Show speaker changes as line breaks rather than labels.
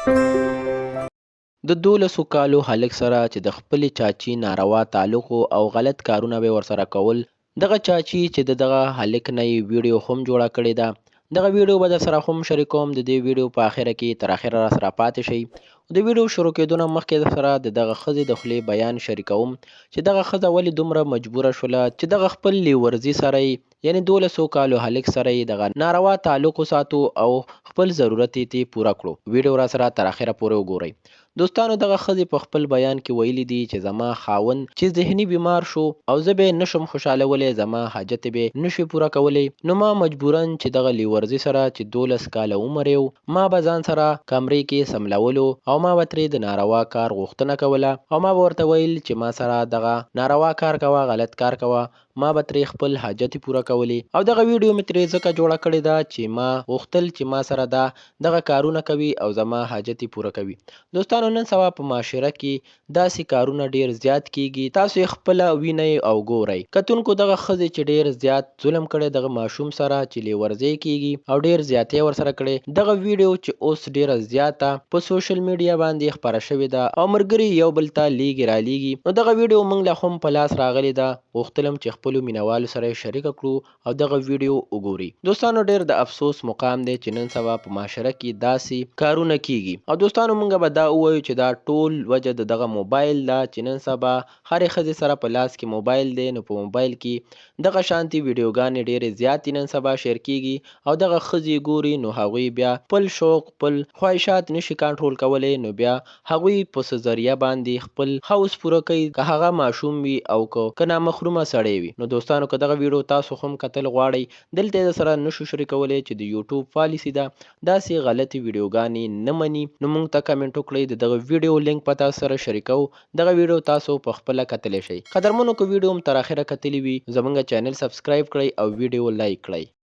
د دولسو کالو هلک سره چې د خپلې چاچي ناروا تعلق و او غلط کارونه به ورسره کول، دغه چاچي چې د دغه هلک نه یې ویډیو هم جوړه کړې ده، دغه ویډیو به درسره هم شریکوم. د دې ویډیو په اخره کې تر اخره راسره پاتې شئ. د ویډیو شروع کېدو نه مخکې درسره د دغه ښځې د خولې بیان شریکوم چې دغه ښځه ولې دومره مجبوره شوله چې دغه خپل لیورځي سره یې، یعنې دولسو کالو هلک سره یې دغه ناروا تعلق وساتو او خپل ضرورت یې ترې پوره کړو. ویډیو راسره تر اخره پورې وګورئ. دوستانو دغه ښځې په خپل بیان کې ویلي دي چې زما خاوند چې ذهني بیمار شو او زه به یې نشم خوشحالولی، زما حاجتې به یې نشوې پوره کولی، نو ما مجبورا چې دغه لیورځي سره چې 12 کاله عمر یې و ما به ځان سره کمرې کې څملولو او ما به ترې د ناروا کار غوښتنه کوله او ما به ورته ویل چې ما سره دغه ناروا کار کوه، غلط کار کوه، ما به ترې خپل حاجتې پوره کولې او دغه ویډیو مې ترې ځکه جوړه کړې ده چې ما غوښتل چې ما سره دا دغه کارونه کوي او زما حاجتې پوره کوي. دوستانو نن سبا په معاشره کې داسې کارونه ډیر زیات کیږي، تاسو یې خپله وینئ او ګورئ. کتونکو دغه ښځې چې ډیر زیات ظلم کړی دغه ماشوم سره چې لیورځی کیږي او ډیر زیاتی ورسره کړی، دغه ویډیو چې اوس ډیره زیاته په سوشل میډیا باندې خپره شوې ده او ملګري یو بل ته لیږي رالیږي، نو دغه ویډیو موږ له هم په لاس راغلې ده، غوښتلم چې خپلو مینوالو سره یې شریکه کړو او دغه ویډیو وګوري. دوستانو ډیر د افسوس مقام دی چې نن سبا په معاشره کې داسې کارونه کیږي او دوستانو مونږ به دا ووایو چې دا ټول وجه د دغه موبایل ده چې نن سبا هرې ښځې سره په لاس کې موبایل دی، نو په موبایل کې دغه شانتې ویډیوګانې ډیرې زیاتې نن سبا شیر کیږي او دغه ښځې ګوري، نو هغوی بیا خپل شوق خپل خواهشات نشي کنټرول کولی، نو بیا هغوی په څه ذریعه باندې خپل هوس پوره کوي، که هغه ماشوم وي او که که نامحرومه سړی وي. نو دوستانو که دغه ویډیو تاسو هم کتل غواړئ دلته یې درسره نشو شریکولی چې د یوټیوب پالیسي ده داسې غلطې ویډیوګانې نه مني، نو مونږ ته کمنټ وکړئ، د دغه ویډیو لینک به تاسو سره شریکوو، دغه ویډیو تاسو په خپله کتلی شئ. قدرمنو که ویډیو هم تر اخره کتلي وي زمونږ چینل سبسکرایب کړئ او ویډیو لایک کړئ.